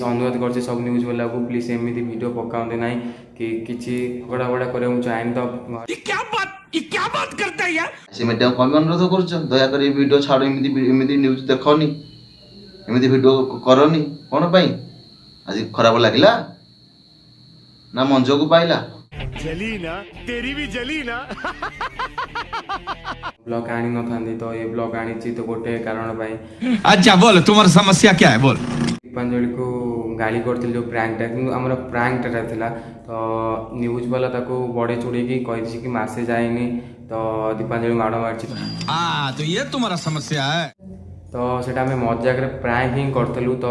ଅନୁରୋଧ କରୁଛି ସବୁ ନ୍ୟୁଜ୍ ବାଲାକୁ, ପ୍ଲିଜ୍ ଏମିତି ଭିଡ଼ିଓ ପକାନ୍ତୁ ନାହିଁ କି କିଛି ଝଗଡ଼ା ଫଗଡ଼ା କରିବାକୁ ମୁଁ ଚାହେଁନି ତ। ସେ ମିଡ଼ିଆକୁ କଣ ପାଇଁ ଅନୁରୋଧ କରୁଛ? ଦୟାକରି ଏ ଭିଡ଼ିଓ ଛାଡ଼, ଏମିତି ଏମିତି ନ୍ୟୁଜ୍ ଦେଖନି, ଏମିତି ଭିଡ଼ିଓ କରନି। କ'ଣ ପାଇଁ ଆଜି ଖରାପ ଲାଗିଲା ନା ମଞ୍ଜକୁ ପାଇଲା? जली ना, तेरी भी जली ना। ବ୍ଲଗ୍ ଆଣିନଥାନ୍ତି ତ, ଏ ବ୍ଲଗ୍ ଆଣିଛି ତ ଗୋଟେ କାରଣ ପାଇଁ। अच्छा बोल, तुम्हारा समस्या क्या है, बोल। ଦୀପାଞ୍ଜଳିକୁ ଗାଳି କରିଥିଲି ଯେଉଁ ପ୍ରାଙ୍କଟା, କିନ୍ତୁ ଆମର ପ୍ରାଙ୍କଟା ଥିଲା ତ ନ୍ୟୁଜ୍ ବାଲା ତାକୁ ବଢ଼େଇ ଚୁଡ଼େଇକି କହିଛି କି ମାସେ ଯାଇନି ତ ଦୀପାଞ୍ଜଳି ମାଡ଼ ମାରିଛି। हाँ, तो ये तुम्हारा समस्या है। ତ ସେଇଟା ଆମେ ମଜାକରେ ପ୍ରାଙ୍କ ହିଁ କରିଥିଲୁ। ତ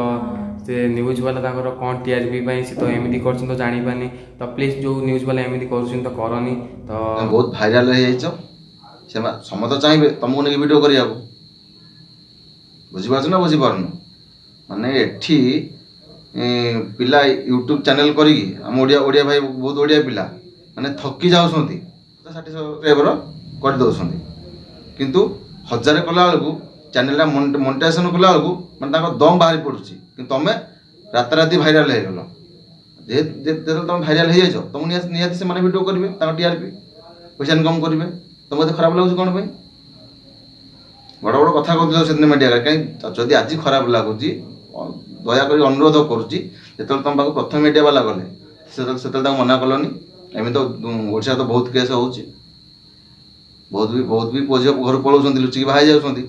ସେ ନ୍ୟୁଜ୍ ବାଲା ତାଙ୍କର କ'ଣ ଟିଆରପି ପାଇଁ ସେ ତ ଏମିତି କରୁଛନ୍ତି, ତ ଜାଣିପାରୁନି। ତ ପ୍ଲିଜ୍, ଯେଉଁ ନ୍ୟୁଜ୍ ବାଲା ଏମିତି କରୁଛନ୍ତି ତ କରନି ତ। ତମେ ବହୁତ ଭାଇରାଲ ହେଇଯାଇଛ। ସେମାନେ ସମସ୍ତେ ଚାହିଁବେ ତମକୁ ନେଇକି ଭିଡ଼ିଓ କରିବାକୁ। ବୁଝିପାରୁଛ ନା ବୁଝିପାରୁନ? ମାନେ ଏଠି ପିଲା ୟୁଟ୍ୟୁବ୍ ଚ୍ୟାନେଲ୍ କରିକି, ଆମ ଓଡ଼ିଆ ଓଡ଼ିଆ ଭାଇ, ବହୁତ ଓଡ଼ିଆ ପିଲା ମାନେ ଥକି ଯାଉଛନ୍ତି, 60 ସବସ୍କ୍ରାଇବର କରିଦେଉଛନ୍ତି। କିନ୍ତୁ 1000 କଲା ବେଳକୁ, ଚ୍ୟାନେଲଟା ମନିଟାଇଜେସନ୍ କଲା ବେଳକୁ ମାନେ ତାଙ୍କ ଦମ୍ ବାହାରି ପଡ଼ୁଛି। କିନ୍ତୁ ତମେ ରାତାରାତି ଭାଇରାଲ ହେଇଗଲ। ଯେହେତୁ ଯେତେବେଳେ ତମେ ଭାଇରାଲ ହେଇଯାଇଛ, ତମକୁ ନିହାତି ନିହାତି ସେମାନେ ଭିଡ଼ିଓ କରିବେ, ତାଙ୍କ ଟିଆରପି ପଇସା ଇନକମ୍ କରିବେ। ତମକୁ ଏତେ ଖରାପ ଲାଗୁଛି କ'ଣ ପାଇଁ? ବଡ଼ ବଡ଼ କଥା କହୁଥିଲ ସେଦିନ ମିଡ଼ିଆରେ, କାହିଁ ଯଦି ଆଜି ଖରାପ ଲାଗୁଛି? ଦୟାକରି ଅନୁରୋଧ କରୁଛି, ଯେତେବେଳେ ତମ ପାଖକୁ ପ୍ରଥମେ ମିଡ଼ିଆ ବାଲା ଗଲେ, ସେତେବେଳେ ତାଙ୍କୁ ମନା କଲନି? ଏମିତି ତ ଓଡ଼ିଶାରେ ତ ବହୁତ କେସ୍ ହେଉଛି, ବହୁତ ବି ପୁଅ ଝିଅ ଘରୁ ପଳାଉଛନ୍ତି, ଲୁଚିକି ବାହା ହେଇଯାଉଛନ୍ତି।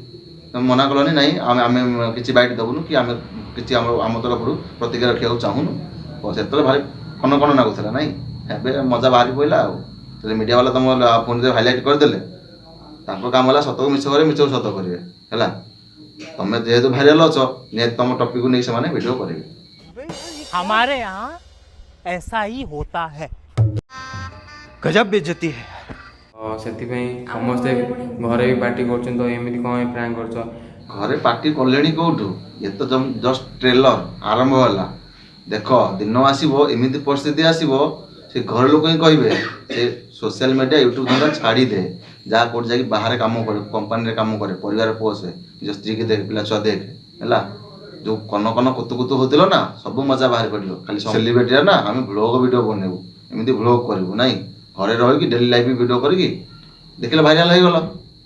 ତମେ ମନା କଲନି, ନାଇଁ ଆମେ କିଛି ବାଇଟ୍ ଦେବୁନୁ କି ଆମେ କିଛି ଆମ ତରଫରୁ ପ୍ରତିକ୍ରିୟା ରଖିବାକୁ ଚାହୁଁନୁ। ସେତେବେଳେ ଭାରି କନ କନ ନାଗୁଥିଲା ନାଇଁ? ଏବେ ମଜା ବାହାରି ପଡ଼ିଲା। ଆଉ ସେତେବେଳେ ମିଡ଼ିଆ ବାଲା ତମ ଫୋନରେ ହାଇଲାଇଟ୍ କରିଦେଲେ। ତାଙ୍କ କାମ ହେଲା ସତକୁ ମିଛ କରିବେ, ମିଛକୁ ସତ କରିବେ। ହେଲା, ତମେ ଯେହେତୁ ଭାଇରାଲ ଅଛ, ନିହାତି ତମ ଟପିକକୁ ନେଇ ସେମାନେ ଭିଡ଼ିଓ କରିବେ। हमारे यहाँ ऐसा ही होता है। गजब बेइज्जती है। ତ ସେଥିପାଇଁ ସମସ୍ତେ ଘରେ ବି ପାଟି କରୁଛନ୍ତି, ତ ଏମିତି କ'ଣ ପାଇଁ ପ୍ରାଙ୍କ କରୁଛ? ଘରେ ପାଟି କଲେଣି କୋଉଠୁ? ଏ ତ ଜଷ୍ଟ ଟ୍ରେଲର ଆରମ୍ଭ ହେଲା। ଦେଖ, ଦିନ ଆସିବ, ଏମିତି ପରିସ୍ଥିତି ଆସିବ, ସେ ଘର ଲୋକ ହିଁ କହିବେ ସେ ସୋସିଆଲ ମିଡ଼ିଆ ୟୁଟ୍ୟୁବ ଧନ୍ଦା ଛାଡ଼ିଦେ, ଯାହା କୋଉଠି ଯାଇକି ବାହାରେ କାମ କରେ, କମ୍ପାନୀରେ କାମ କରେ, ପରିବାର ପୋଷେ, ନିଜ ସ୍ତ୍ରୀକି ଦେଖ, ପିଲା ଛୁଆ ଦେଖ। ହେଲା, ଯୋଉ କନ କନ କୁତୁ କୁତୁ ହଉଥିଲ ନା, ସବୁ ମଜା ବାହାରି ପଡ଼ିବ। ଖାଲି ସେଲିବ୍ରିଟିର ନା ଆମେ ଭ୍ଲଗ ଭିଡ଼ିଓ ବନେଇବୁ, ଏମିତି ଭ୍ଲଗ କରିବୁ, ନାଇଁ ଘରେ ରହିକି ଡେଲି ଲାଇଫ୍ ଭିଡ଼ିଓ କରିକି ଦେଖିଲେ ଭାଇରାଲ ହେଇଗଲ।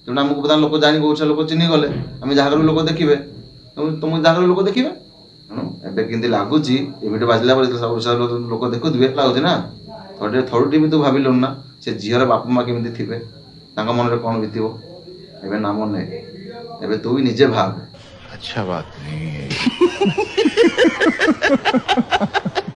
ତେଣୁ ଆମକୁ ବର୍ତ୍ତମାନ ଲୋକ ଜାଣି, ଓଡ଼ିଶା ଲୋକ ଚିହ୍ନି ଗଲେ। ଆମେ ଯାହା କରିବୁ ଲୋକ ଦେଖିବେ, ତମକୁ ଯାହା କରିବୁ ଲୋକ ଦେଖିବେ। ତେଣୁ ଏବେ କେମିତି ଲାଗୁଛି ଏ ଭିଡ଼ିଓ ବାଜିଲା ପରେ, ଯେତେବେଳେ ସବୁ ଓଡ଼ିଶା ଲୋକ ଦେଖୁଥିବେ, ଲାଗୁଛି ନା? ଥରେ ଥରୁଟି ବି ତୁ ଭାବିଲୁନି ନା ସେ ଝିଅର ବାପା ମା କେମିତି ଥିବେ, ତାଙ୍କ ମନରେ କ'ଣ ବିତିବ? ଏବେ ନାମ ନେ, ଏବେ ତୁ ବି ନିଜେ ଭାବେ। अच्छा बात नहीं है।